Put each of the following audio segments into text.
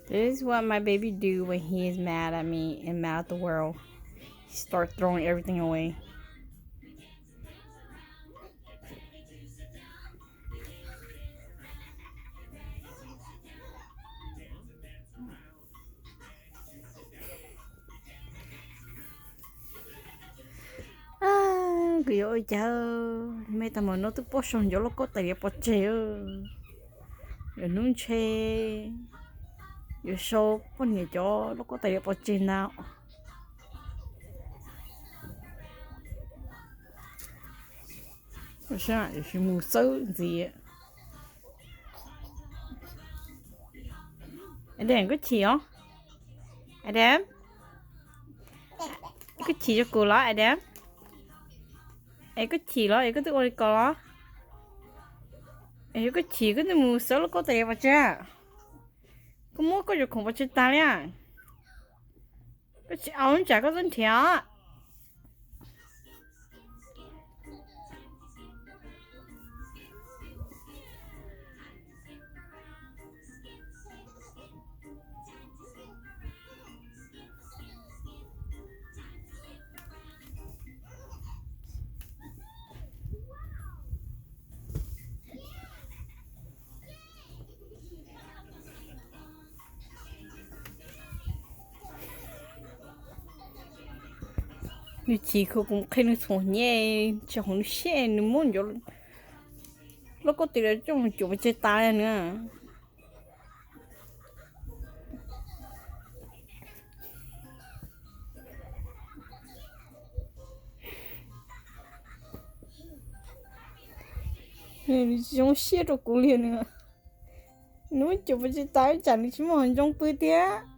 This is what my baby do when he is mad at me and mad at the world. He start throwing everything away. Kuv yuav ua cas, me tag mam no twb pob sau ncov lauj kaub tais diav pov tseg. Lwm hnub ntshe yuav sau poj niam cov lauj kaub tais diav pov tseg ntag. Sim mus xawb ntxiv. Adam, koj chim os? Adam, koj chim rau kuv los Adam? Es koj chim los es koj twb ua li ko los? Es koj chim koj twb mus xawb lauj kaub tais diav pov tseg. Koj muab koj cov khoom pov tseg tas li. Koj tsis au tsam koj txhob nrhiav os. Nws chim kuv, kuv qhia nws txhuam hnyiab, tsis hauv nws siab nws muab ncov lauj kaub tais diav coj mus cuam pov tseg tas nws. Nws tsis zoo siab rau kuv li nws. Nws muab cuam pov tseg tas tsam nws tsis muaj hauv ncoo pw thiab.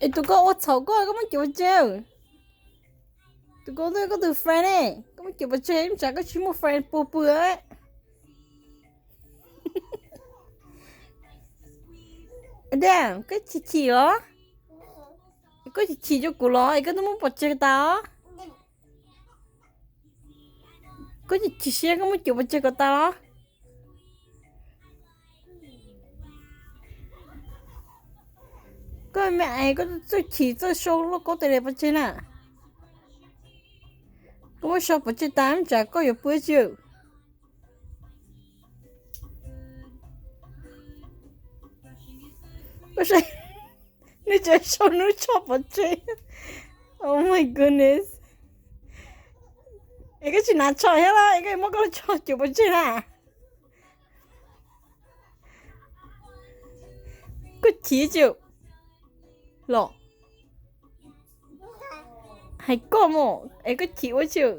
Es tus koj ua txhaum koj, koj muab cuam pov tseg. Tus koj twb koj tus friend ne, koj muab cuam pov tseg, tsam koj tsis muaj friend puag pw. Adam, koj chim chim los? Koj chim chim rau kuv los es koj twb muab pov tseg tas os? Koj chim chim siab koj muab cuam pov tseg kom tas los? Koj me es koj txawj chim txawj sau lauj kaub tais diav pov tseg na. Koj muab sau pov tseg tas tsam koj yuav pw tsis. Nws tseem sau nws tsho pov tseg. Oh my goodness. Es koj tsis hnav tsho thiab los es koj muab koj lub tsho cuam pov tseg na? Koj chim tsis los? Hais koj mus es koj chim ua tsis.